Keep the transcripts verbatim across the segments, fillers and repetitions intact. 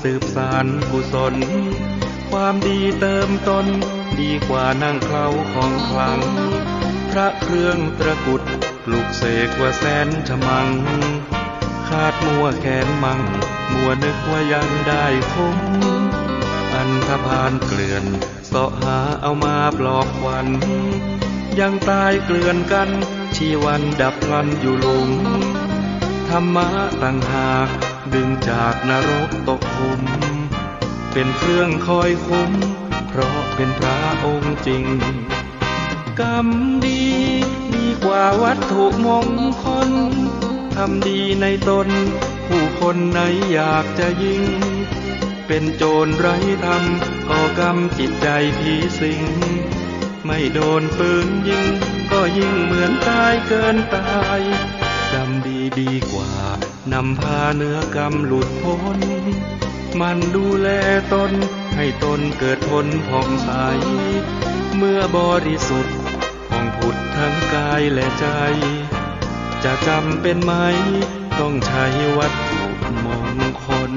สืบสานกุศล ความดีเติมตน ดีกว่านั่งเคล้าของขลัง พระเครื่องตะกรุด ปลุกเสกว่าแสนฉมัง คาดมั่วแขนมั่ง มัวนึกว่ายังได้คุ้ม อันธพาลเกลื่อน เสาะหาเอามาปลอบขวัญ ยังตายเกลื่อนกัน ชีวันดับพลันอยู่หลุม ธรรมะต่างหาก ดึงจากนรกตกขุม เป็นเครื่องคอยคุ้ม เพราะเป็นพระองค์จริง กรรมดีดีกว่าวัตถุมงคล ทำดีในตน ผู้คนไหนอยากจะยิ่ง เป็นโจรไร้ธรรม ก่อกรรมจิตใจผีสิง ไม่โดนปืนยิง ก็ยิ่งเหมือนตายเกินตาย กรรมดีดีกว่า นำพาเหนือกรรมหลุดพ้น หมั่นดูแลตน ให้ตนเกิดพ้นผ่องใส เมื่อบริสุทธิ์ ผ่องผุดทั้งกายและใจ จะจำเป็นไหม ต้องใช้วัตถุมงคล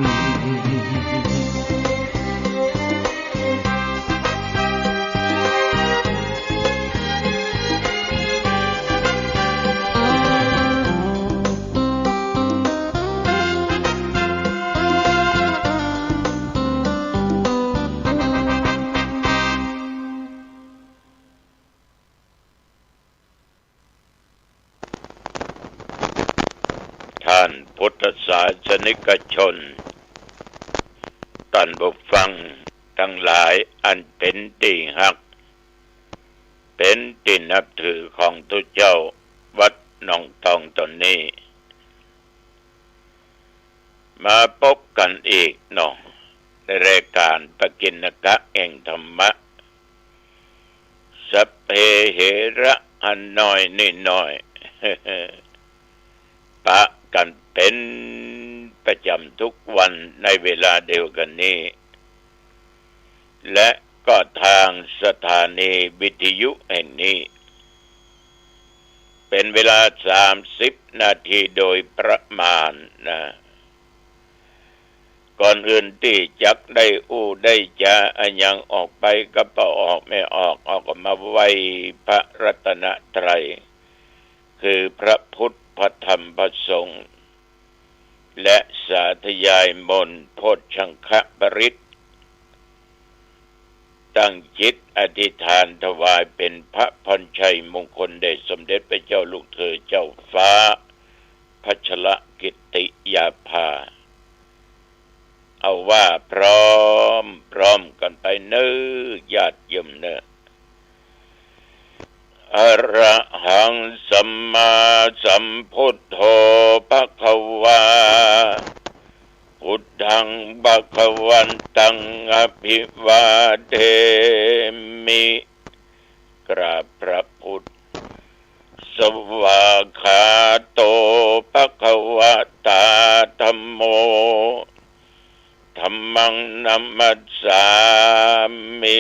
ท่านพุทธศาสนิกชน ต้านผู้ฟังตังหลายอันเป๋นตี้ฮัก เป๋นตี้นับถือของตุ๊เจ้าวัดหนองตองตอนนี้ มาปบกั๋นอีกเนาะ ในรายก๋านปกิณกะแห่งธรรมะ สัพเพเหระ อันน้อยนี่น้อย ปะกั๋นเป๋นประจ๋ำทุกวันในเวลาเดียวกั๋นนี้ และก็ตางสถานีวิทยุแห่งนี้ เป๋นเวลาสามสิบนาทีโดยประมาณนะ ก่อนอื่นตี้จักได้อู้ได้จ๋าอะหยังออกไปก็บ่ออกไม่ออก เอาก็มาไหว้พระรัตนตรัย คือพระพุทธ พระธรรม พระสงฆ์ และสาธยายมนต์โพชฌังคปริตร ตั้งจิตอธิษฐานถวายเป๋นพระพรชัยมงคลแด่สมเด็จพระเจ้าลูกเธอเจ้าฟ้า พัชรกิติยาภา เอาว่าพร้อม พร้อมกั๋นไปเน่อ ญาติโยมเน่อ อะระหังสัมมาสัมพุทโธ ภะคะวา พุทธัง ภะคะวันตัง อะภิวาเทมิ กราบพระพุทธ สวากขาโต ภะคะวะตา ธัมโม ธัมมัง นะมัสสามิ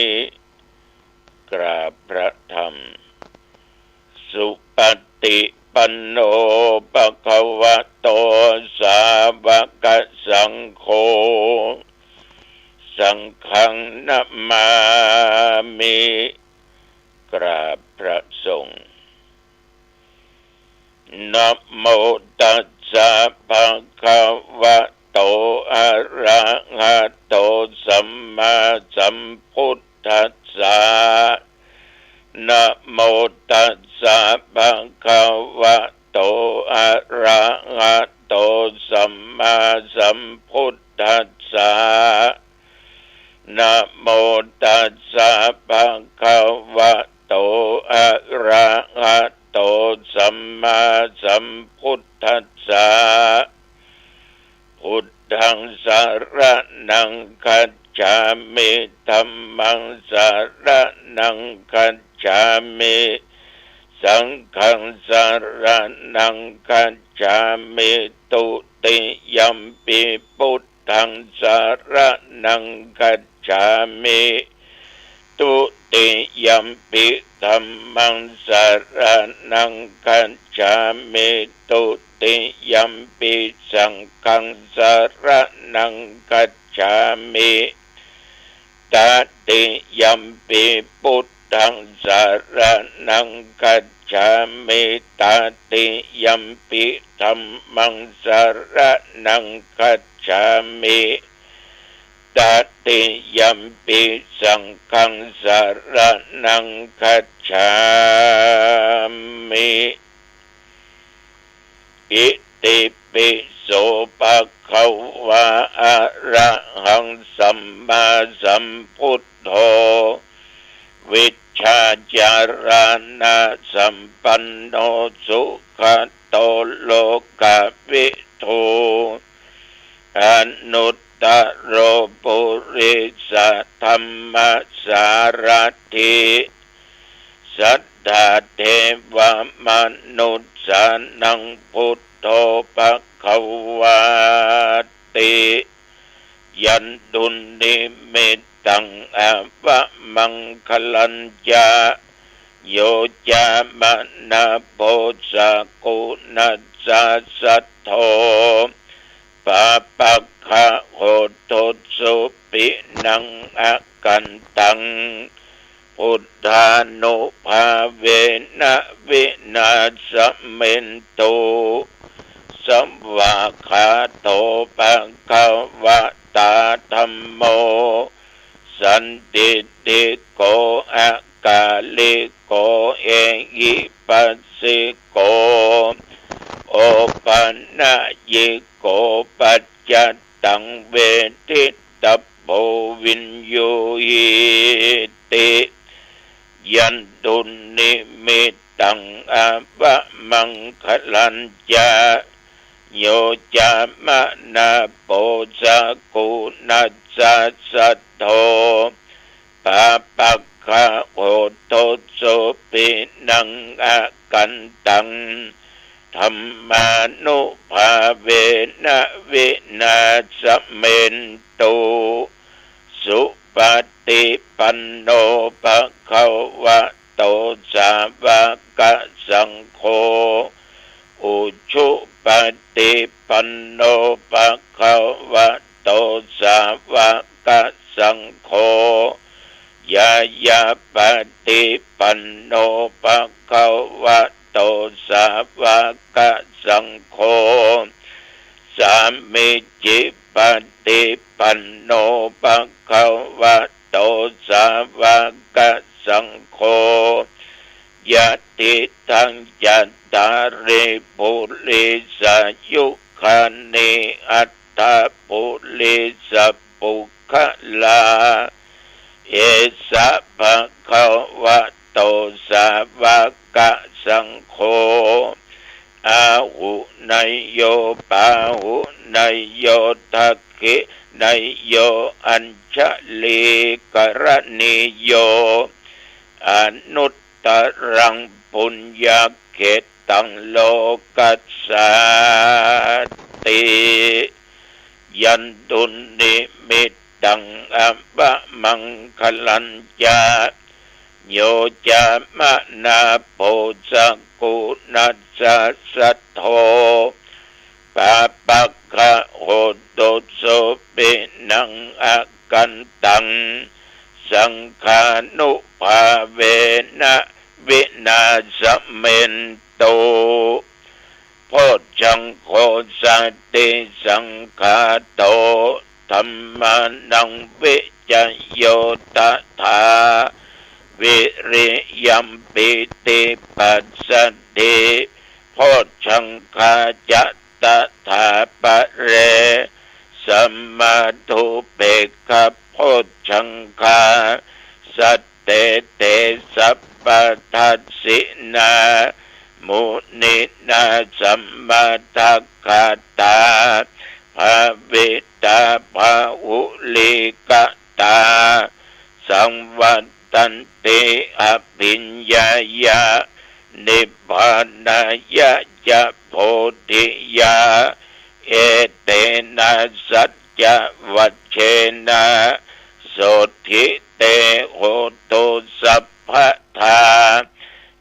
กราบพระธรรม สุปฏิปันโน ภะคะวะโต สาวกสังโฆ สังฆัง นะมามิ กราบพระสงฆ์ นะโมตัสสะ ภะคะวะโต อะระหะโต สัมมาสัมพุทธัสสะ นะโมตัสสะ ภะคะวะโต อะระหะโต สัมมาสัมพุทธัสสะ นะโมตัสสะ ภะคะวะโต อะระหะโต สัมมาสัมพุทธัสสะ พุทธัง สะระณัง คัจฉามิ ธัมมัง สะระณัง คัจฉามิ สังฆัง สะระณัง คัจฉามิ ตุติยัมปิ พุทธัง สะระณัง คัจฉามิ ตุติยัมปิ ธัมมัง สะระณัง คัจฉามิ ตุติยัมปิ สังฆัง สะระณัง คัจ gacchāmi. Tatiyampi buddhaṃ saraṇaṃ gacchāmi. Tatiyampi dhammaṃ saraṇaṃ gacchāmi. Tatiyampi saṅghaṃ saraṇaṃ gacchāmi. Itipi so bhagavā arahaṃ sammāsambuddho vijjācaraṇasampanno sugato lokavidū anuttaro purisadammasārathi satthā devamanussānaṃ buddho bhagavāti. Yandunnimittaṃ avamaṅgalañca yo cāmanāpo sakuṇassa saddo pāpaggaho dussupinaṃ akantaṃ buddhānubhāvena vināsamentu. Svākkhāto bhagavatā dhammo sandiṭṭhiko akāliko ehipassiko opanayiko paccattaṃ veditabbo viññūhīti. Yandunnimittaṃ avamaṅgalañca yo cāmanāpo sakuṇassa saddo pāpaggaho dussupinaṃ akantaṃ dhammānubhāvena vināsamentu. Supaṭipanno bhagavato sāvakasaṅgho ujupaṭipanno bhagavato sāvakasaṅgho ñāyapaṭipanno bhagavato sāvakasaṅgho sāmīcipaṭipanno bhagavato sāvakasaṅgho yadidaṃ cattāri purisayugāni aṭṭha purisapuggalā esa bhagavato sāvakasaṅgho āhuneyyo pāhuneyyo dakkhiṇeyyo añjalikaraṇīyo anuttaraṃ puññakkhettaṃ lokassāti. Yandunnimittaṃ avamaṅgalañca yo cāmanāpo sakuṇassa saddo pāpaggaho dussupinaṃ akantaṃ saṅghānubhāvena vināsamentu. Bojjhaṅgo satisaṅkhāto dhammānaṃ vicayo tathā viriyampīti passaddhi bojjhaṅgā ca tathāpare samādhupekkhabojjhaṅgā sattete sabbadassinā muninā sammadakkhātā bhāvitā bahulīkatā saṃvattanti abhiññāya nibbānāya ca bodhiyā. Etena saccavajjena sotthi te hotu sabbadā.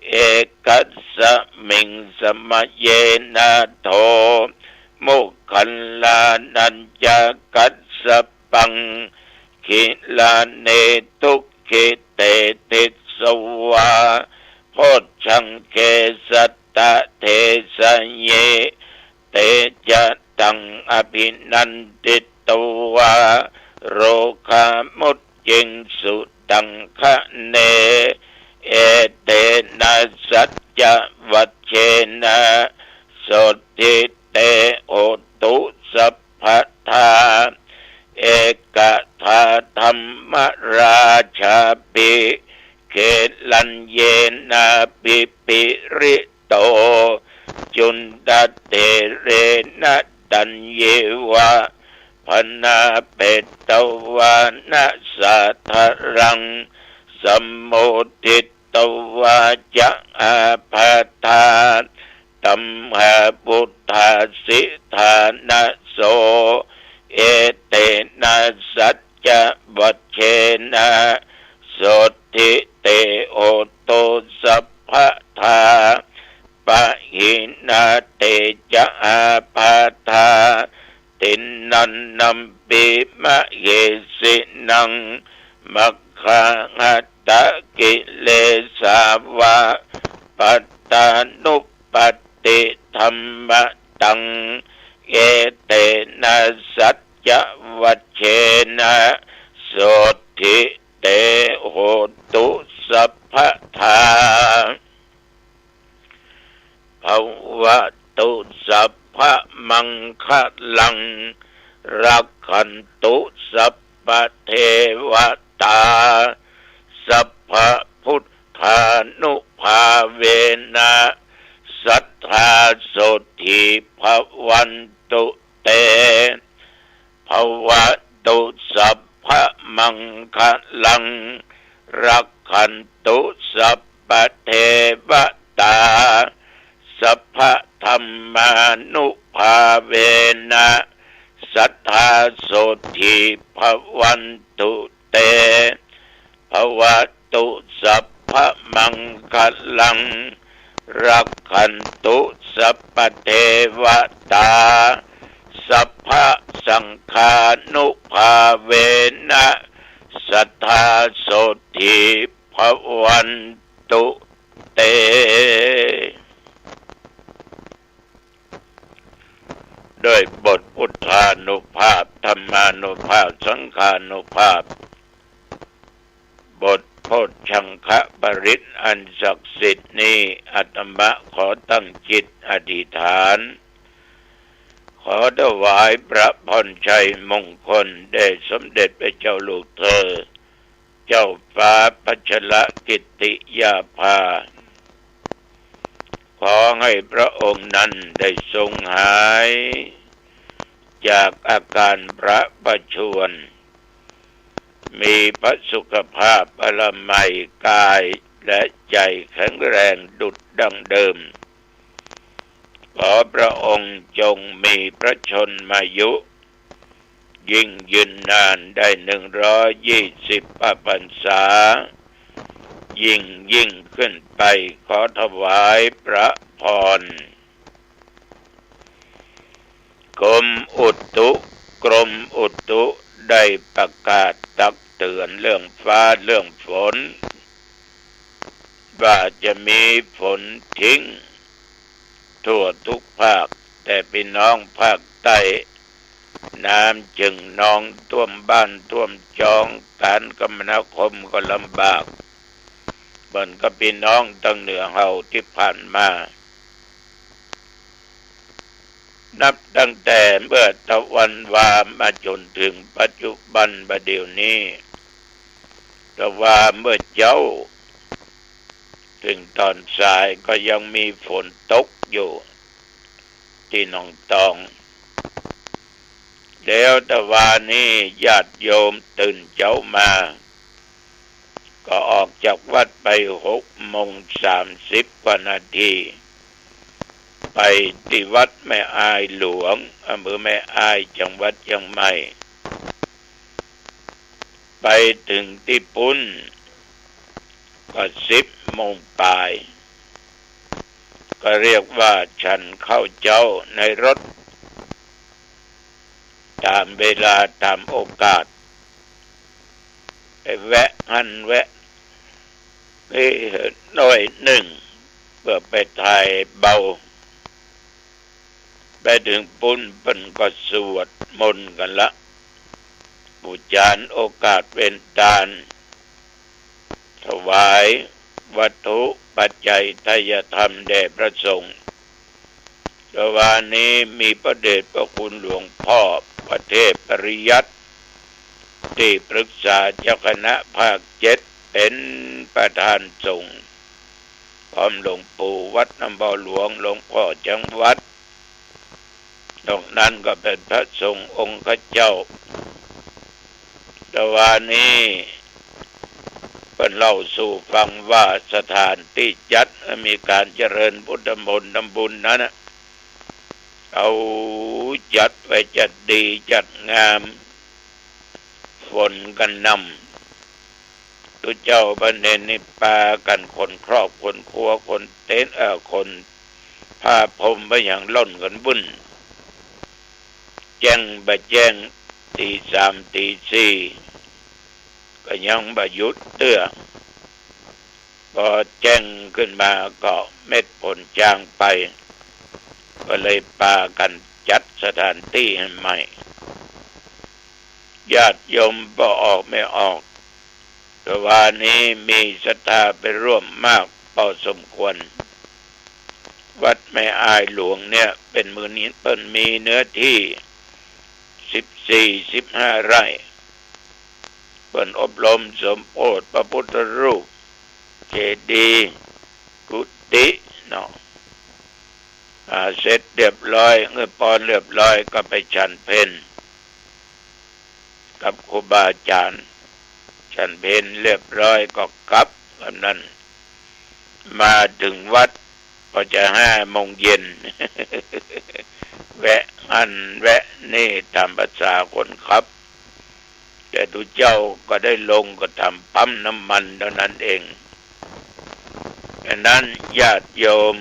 Ekasmiṃ samaye nātho moggallānañca kassa ปัง กิลาเน ทุกขิเต ทิสสวา โพชฌังเข สัตตะเทสเย เตจะตัง อภินันทิตวา โรคามุจจิงสุตังคะเน เอเตนะ สัจจวัจเชนะ โสตถิเต โหตุ สัพพะทา เอกทาธัมมราชาภิ เขลัญเยนะ ภิภิริโต จุณฑะเถเรนะ ตัญเยวะ พนาเปตวานะ สาธารัง สัมโมทิตวาจะ อาปาทา ตัมหาปุฏฐาสิทานะโส เอเตนะ สัจจวัจเชนะ โสตถิเต โหตุ สัพพะทา ปะหินา เตจะ อาปาทา ติณฑันนัมปิ มะเหสินัง มัคคาหัตถะ กิเลสาวะ ปัตตานุปัตติธัมมะตัง เอเตนะ สัจจวัจเชนะ โสตถิเต โหตุ สัพพะทา ภะวะตุ สัพพะมังคะลัง รักขันตุ สัพพะเทวะตา สัพพะพุทธานุภาเวนะ สัตถาโสตถี ภะวันตุ เต ภะวะตุ สัพพะมังคะลัง รักขันตุ สัพพะเทวะตา สัพพะธัมมานุภาเวนะ สัตถาโสตถี ภะวันตุ เต ภะวะตุ สัพพะมังคะลัง รักขันตุ สัพพะเทวะตา สัพพะสังฆานุภาเวนะ สัตถาโสตถี ภะวันตุ เต ด้วยบทพุทธานุภาพ ธัมมานุภาพ สังฆานุภาพ บทโพชฌังคปริตรอันศักดิ์สิทธิ์นี้ อาตมาขอตั้งจิตอธิษฐาน ขอถวายพระพรชัยมงคล แด่สมเด็จพระเจ้าลูกเธอ เจ้าฟ้าพัชรกิติยาภา ขอให้พระองค์นั้นได้ทรงหายจากอาการพระประชวร มีพระสุขภาพอนามัยกายและใจแข็งแรงดุจดังเดิม ขอพระองค์จงมีพระชนมายุ ยิ่งยืนนานได้หนึ่งร้อยยี่สิบพรรษา ยิ่งยิ่งขึ้นไป ขอถวายพระพร กรมอุตุ กรมอุตุได้ประกาศตักเตือนเรื่องฟ้าเรื่องฝน ว่าจะมีฝนทิ้งทั่วทุกภาค แต่พี่น้องภาคใต้ น้ำจึงนองท่วมบ้านท่วมจอง การคมนาคมก็ลำบาก เหมือนกับพี่น้องตางเหนือเฮาตี้ผ่านมา นับตั้งแต่เมื่อตะวันวามาจ๋นเถิงปัจจุบันบ่าเดี่ยวนี้ ตะวาเมื่อเจ๊า เถิงต๋อนสายก็ยังมีฝนตกอยู่ตี้หนองตอง แล้วตะวานี้ญาติโยมตื่นเจ๊ามา ก็ออกจากวัดไปหกโมงสามสิบกว่านาที ไปตี้วัดแม่อายหลวง อำเภอแม่อาย จังหวัดเจียงใหม่ ไปเถิงตี้ปุ้นก็สิบโมงปลาย ก็เรียกว่าฉันข้าวเจ๊าในรถ แถ ต๋ามเวลาต๋ามโอกาส ไปแวะหั้นแวะนี่หน้อยนึ่ง เปื้อไปถ่ายเบา ไปเถิงปู๊นเปิ้นก็สวดมนต์กั๋นละ ปู๋จานโอกาสเวนตาน ถวายวัตถุปัจจัยไทยธรรมแด่พระสงฆ์ เมื่อวานนี้มีพระเดชพระคุณหลวงพ่อพระเทพปริยัติ ตี้ปรึกษาเจ้าคณะภาคเจ็ด เป๋นประธานสงฆ์ พร้อมหลวงปู่วัดน้ำเบาหลวง หลวงพ่อจังหวัด นอกนั้นก็เป๋นพระสงฆ์องค์ข้าเจ้า เมื่อวานนี้เปิ้นเล่าสู่ฟังว่าสถานตี้จัดมีก๋านเจริญพุทธมนต์ทำบุญนั้นน่ะ เอาจัดไว้จัดดีจัดงาม ฝนกระหน่ำ ตุ๊เจ้าเปิ้นเห็นนี่ปากั๋นขนครอบขนครัวขนเต็นท์ เอ่อ ขนผ้าพรมไปหยังล่อนกั๋นวุ่น แจ้งบ่แจ้ง ตีสามตีสี่ ก็ยังบ่หยุดเตื้อ ปอแจ้งขึ้นมาก็เม็ดฝนจางไป ก็เลยปากั๋นจัดสถานตี้หื้อใหม่ ญาติโยมปอออกไม่ออก เมื่อวานนี้มีศรัทธาไปร่วมมากปอสมควร วัดแม่อายหลวงเนี่ยเป๋นมื้อนี้เปิ้นมีเนื้อตี้สิบสี่ สิบห้าไร่ เปิ้นอบรมสมโภชพระพุทธรูป เจดีย์ กุฏิเนาะ อ่า เสร็จเรียบร้อย เมื่อปอนเรียบร้อยก็ไปฉันเพลกับครูบาอาจารย์ ฉันเพลเรียบร้อยก็กลับ วันนั้นมาเถิงวัด ปอจะห้าโมงเย็น แวะหั้นแวะนี่ต๋ามภาษาคนขับ แต่ตุ๊เจ้าก็ได้ลงก็ต๋ามปั๊มน้ำมันเต้านั้นเอง อันนั้นญาติโยม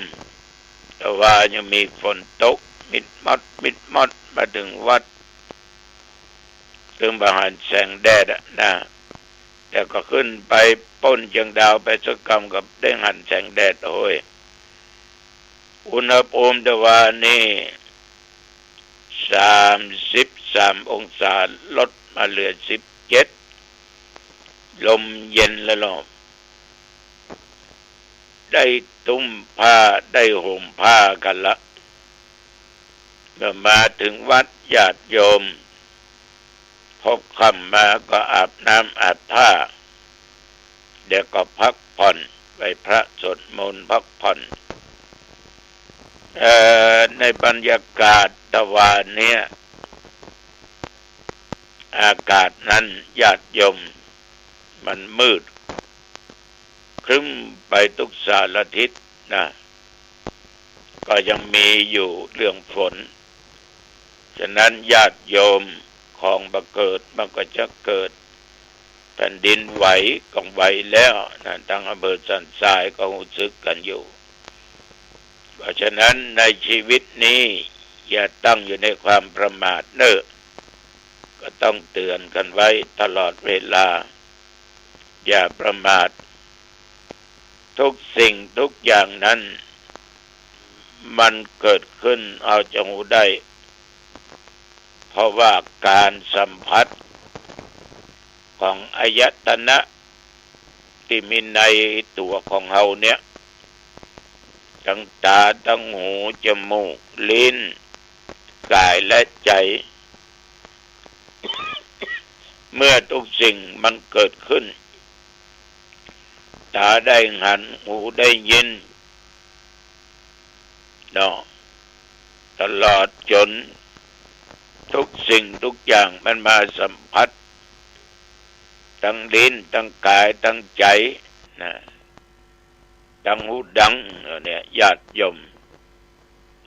แต่ว่ายังมีฝนตกมิดมอดมิดมอด มาเถิงวัด ตึงบ่หันแสงแดดอะนะ แต่ก็ขึ้นไปป๊นเจียงดาวไปสักกำก็ได้หันแสงแดด โอ้ย อุณหภูมิเมื่อวานนี้สามสิบสามองศา ลดมาเหลือสิบเจ็ด ลมเย็นแล้วเนาะ ได้ตุ้มผ้าได้ห่มผ้ากั๋นละ เมื่อมาเถิงวัดญาติโยม พบค่ำมาก็อาบน้ำอาบท่า แล้วก็พักผ่อน ไหว้พระสวดมนต์พักผ่อน เอ่อ ในบรรยากาศเมื่อวานเนี่ย อากาศนั้นญาติโยม มันมืดครึ้มไปทุกสารทิศนะ ก็ยังมีอยู่เรื่องฝน ฉะนั้นญาติโยม ของบ่เกิดมันก็จะเกิด แผ่นดินไหวก็ไหวแล้วนะ ตังอำเภอสันทรายก็ฮู้สึกกั๋นอยู่ เพราะฉะนั้นในชีวิตนี้อย่าตั้งอยู่ในความประมาทเน่อ ก็ต้องเตือนกั๋นไว้ตลอดเวลา อย่าประมาท ทุกสิ่งทุกอย่างนั้น มันเกิดขึ้นเฮาจะฮู้ได้ เพราะว่าก๋านสัมผัสของอายตนะตี้มีในตั๋วของเฮาเนี่ย ตังต๋า ตังหู จมูก ลิ้น ก๋ายและใจ๋ เมื่อทุกสิ่งมันเกิดขึ้น ต๋าได้หัน หูได้ยิน เนาะ ตลอดจ๋นทุกสิ่งทุกอย่างมันมาสัมผัส ตังลิ้น ตังก๋าย ตังใจ๋ นะ ตังหูดัง เนี่ย ญาติโยม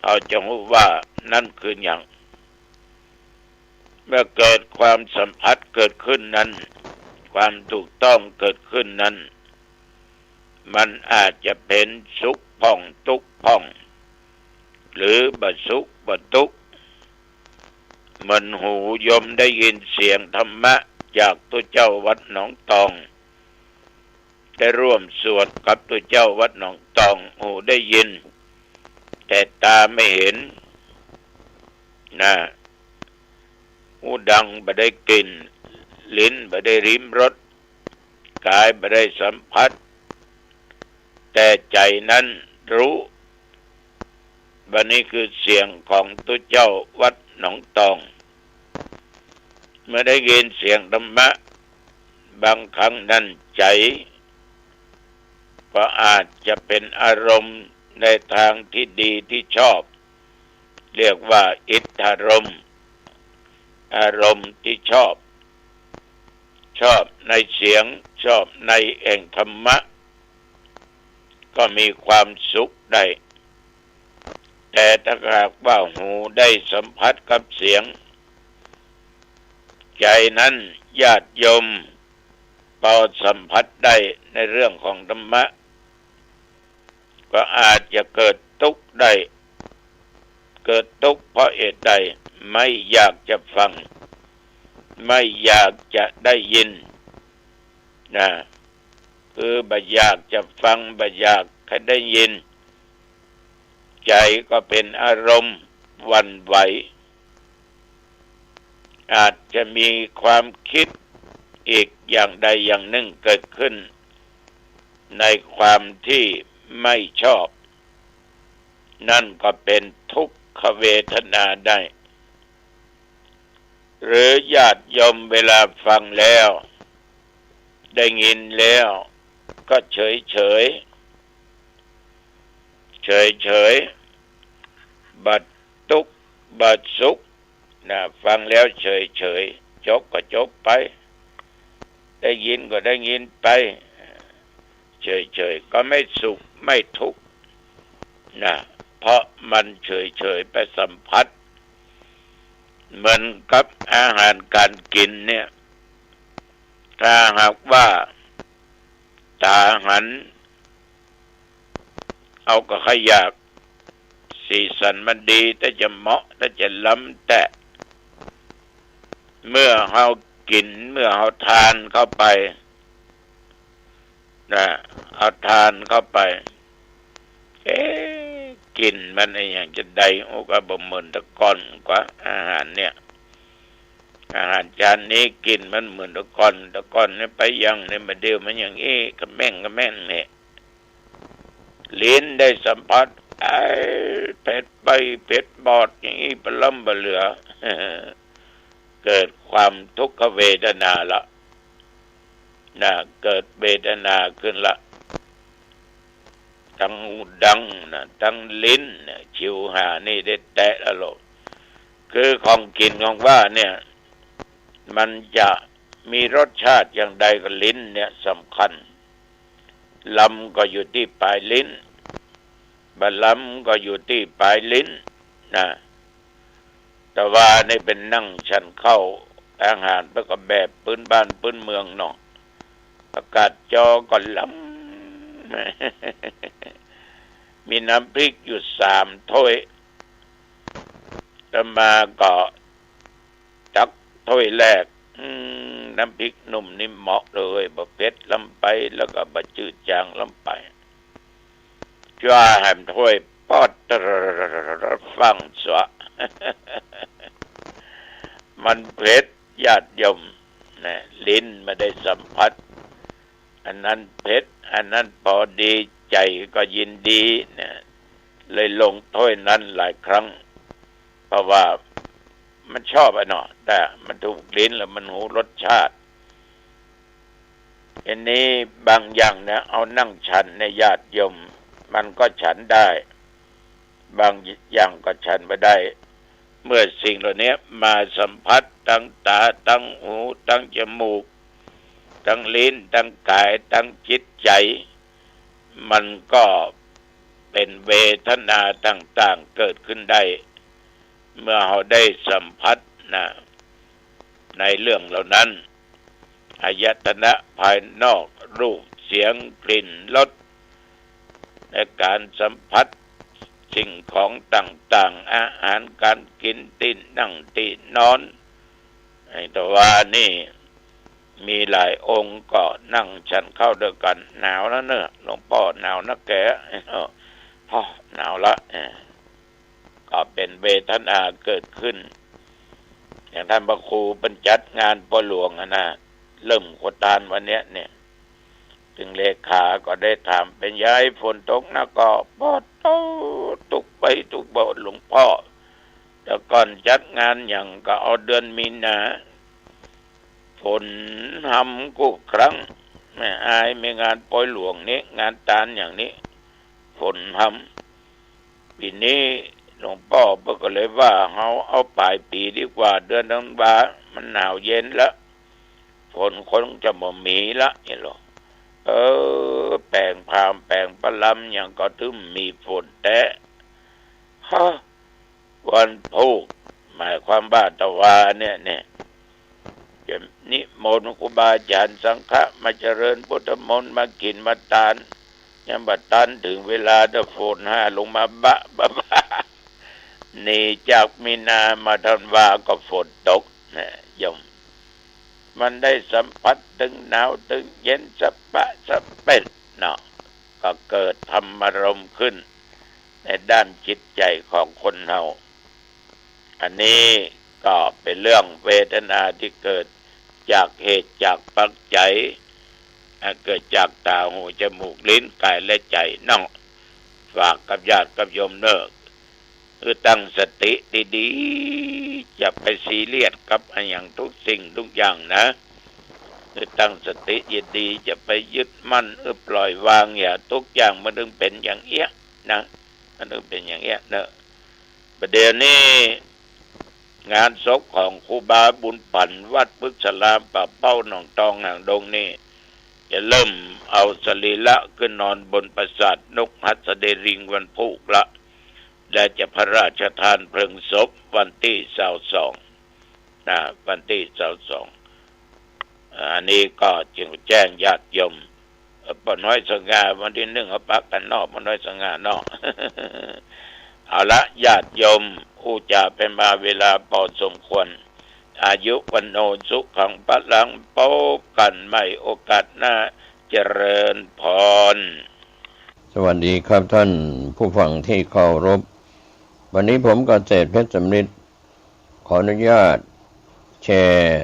เฮาจะฮู้ว่านั้นคือหยัง เมื่อเกิดความสัมผัสเกิดขึ้นนั้น ความถูกต้องเกิดขึ้นนั้น มันอาจจะเป๋นสุขพ่องตุ๊กข์พ่อง หรือบ่สุขบ่ตุ๊กข์ เหมือนหูโยมได้ยินเสียงธรรมะจากตุ๊เจ้าวัดหนองตอง ได้ร่วมสวดกับตุ๊เจ้าวัดหนองตอง หูได้ยิน แต่ตาไม่เห็น นะ หูดังบ่ได้กลิ่น ลิ้นบ่ได้ลิ้มรส กายบ่ได้สัมผัส แต่ใจ๋นั้นรู้ ว่านี้คือเสียงของตุ๊เจ้าวัดหนองตอง เมื่อได้ยินเสียงธรรมะ บางครั้งนั้นใจ๋ก็อาจจะเป็นอารมณ์ในทางที่ดีที่ชอบ เรียกว่าอิทธารมณ์ อารมณ์ที่ชอบ ชอบในเสียง ชอบในแห่งธรรมะ ก็มีความสุขได้ แต่ถ้าหากว่าหูได้สัมผัสกับเสียง ใจ๋นั้นญาติโยมพอสัมผัสได้ในเรื่องของธรรมะ ก็อาจจะเกิดตุ๊กข์ได้ เกิดตุ๊กข์เพราะเหตุใด ไม่อยากจะฟัง ไม่อยากจะได้ยิน นะ คือบ่อยากจะฟัง บ่อยากให้ได้ยิน ใจ๋ก็เป็นอารมณ์หวั่นไหว อาจจะมีความคิดอีกอย่างใดอย่างนึ่งเกิดขึ้น ในความที่ไม่ชอบ นั่นก็เป็นทุกขเวทนาได้ หรือญาติโยมเวลาฟังแล้ว ได้ยินแล้ว ก็เฉยเฉย เฉยเฉย บ่ตุ๊กข์บ่สุข นะ ฟังแล้วเฉยเฉย จบก็จบไป ได้ยินก็ได้ยินไป เฉยเฉย ก็ไม่สุขไม่ทุกข์ นะ เพราะมันเฉยเฉย ไปสัมผัส เหมือนกับอาหารการกินเนี่ย ถ้าหากว่าต๋าหัน เอาก็ใค่อยาก สีสันมันดี แต่จะเหมาะ แต่จะล้ำ แต่เมื่อเฮากิ๋น เมื่อเฮาทานเข้าไป นะ เอาทานเข้าไป เอ๊ะ กลิ่นมันอะหยังจะใด โอ้ ก็บ่เหมือนแต่ก่อนกว่า อาหารเนี่ย อาหารจานนี้กลิ่นมันเหมือนแต่ก่อน แต่ก่อนเนี่ยไปยังเนี่ย มาเดี๋ยวมันอย่างอี้ กะแม่งกะแม่งเนี่ย ลิ้นได้สัมผัส ไอ้ เผ็ดไป เผ็ดบอดอย่างอี้ ปะล้ำบ่เหลือ เกิดความทุกขเวทนาละ นะ เกิดเวทนาขึ้นละ ตังหูดังนะ ตังลิ้นนะ ชิวหานี่ได้แตะละโลก คือของกิ๋นของหว่านเนี่ย มันจะมีรสชาติอย่างใดก็ลิ้นเนี่ยสำคัญ ล้ำก็อยู่ตี้ป๋ายลิ้น บ่ล้ำก็อยู่ตี้ป๋ายลิ้น นะ แต่ว่านี่เป๋นนั่งฉันข้าวอาหารเปิ้นก็แบบปื๊นบ้านปื๊นเมืองเนาะ ผักกาดจอก็ล้ำ มีน้ำพริกอยู่สามถ้วย อาตมาก็ตักถ้วยแรก อืม น้ำพริกหนุ่มนี่เหมาะเลย บ่เผ็ดล้ำไป แล้วก็บ่จืดจางล้ำไป จ้าแหมถ้วยปอด ฟั่งสวะ มันเผ็ด ญาติโยม นะ ลิ้นบ่ได้สัมผัส อันนั้นเผ็ด อันนั้นปอดี ใจ๋ก็ยินดี นะ เลยลงถ้วยนั้นหลายครั้ง เพราะว่ามันชอบอะเนาะ แต่มันถูกลิ้นแล้วมันหูรสชาติ อันนี้บางอย่างเนี่ย เอานั่งฉันเนี่ย ญาติโยม มันก็ฉันได้ บางอย่างก็ฉันบ่ได้ เมื่อสิ่งเหล่านี้มาสัมผัสตังต๋า ตังหู ตังจมูก ตังลิ้น ตังก๋าย ตังจิตใจ๋ มันก็เป๋นเวทนาต่างๆ เกิดขึ้นได้ เมื่อเฮาได้สัมผัสนะ ในเรื่องเหล่านั้น อายตนะภายนอก รูป เสียง กลิ่น รส ในก๋านสัมผัส สิ่งของต่างๆ อาหารก๋านกิ๋น ตี้นั่งตี้นอน ไอ้ตะวานี่ มีหลายองค์ก็นั่งฉันข้าวด้วยกั๋น หนาวแล้วเน่อ หลวงป้อหนาวนักแก่ พ่อหนาวละ เออ ก็เป๋นเวทนาเกิดขึ้น อย่างต้านพระครูเปิ้นจัดงานปอยหลวงอะนะ เริ่มโคตานวันเนี้ยเนี่ย ตึงเลขาก็ได้ถาม เป๋นใหญ่ ฝนตกนักก่อ ปอดโต ตุ๊กไปตุ๊กบ่ หลวงป้อ แต่ก่อนจัดงานหยังก็เอาเดือนมีนา ฝนฮำกู้ครั้ง แม่อาย มีงานปอยหลวงนี้ งานตานอย่างนี้ ฝนฮำ ปี๋นี้หลวงป้อเปิ้นก็เลยว่า เฮาเอาป๋ายปี๋ดีกว่า เดือนธันวา มันหนาวเย็นละ ฝนคงจะบ่มีละ เนี่ยหลวง เออ แป๋งพราหมณ์แป๋งประลำหยังก็ตึงมีฝนแต๊ ฮะ วันพูก หมายความว่าตะวาเนี่ย เนี่ย จะนิมนต์ครูบาอาจ๋ารย์สังฆะมาเจริญพุทธมนต์ มากิ๋นมาตาน ยังบ่ตันเถิงเวลา แต่ฝนฮ่าลงมาบะบะบะ นี่จากมีนามาธันวาก็ฝนตกนะโยม มันได้สัมผัสเถิงหนาวเถิงเย็นสะปะสะเป๊ดเนาะ ก็เกิดธรรมารมณ์ขึ้นในด้านจิตใจ๋ของคนเฮา อันนี้ก็เป๋นเรื่องเวทนาตี้เกิดจากเหตุจากปัจจัย อ่ะ เกิดจากต๋า หู จมูก ลิ้น ก๋าย และใจ๋เนาะ ฝากกับญาติกับโยมเน่อ คือตั้งสติดีๆ อย่าไปซีเรียสกับอะหยังทุกสิ่งทุกอย่างนะ คือตั้งสติดีๆ อย่าไปยึดมั่น เออ ปล่อยวาง อย่า ทุกอย่างมันตึงเป๋นอย่างเอี้ยนะ มันตึงเป๋นอย่างเอี้ยเน่อ ประเดี๋ยวนี้ งานศพของครูบาบุญผัน วัดพฤกษารามป่าเป้า หนองตอง หางดงนี่ จะเริ่มเอาสรีระขึ้นนอนบนปราสาทนกหัสดีลิงวันพูกละ และจะพระราชทานเพลิงศพวันตี้ซาวสอง นะ วันตี้ซาวสอง อันนี้ก็จึงแจ้งญาติโยม เอ่อ ป้อน้อยสง่า วันตี้นึ่งเอาปะกั๋นเนาะ ป้อน้อยสง่าเนาะ เอาละ ญาติโยม อู้จ๋าไปมาเวลาปอสมควร อายุ วัณโณ สุขัง พลัง ปบกั๋นใหม่โอกาสหน้า เจริญพร สวัสดีครับท่านผู้ฟังที่เคารพ วันนี้ผมเกษตรเพชรสำริด ขออนุญาตแชร์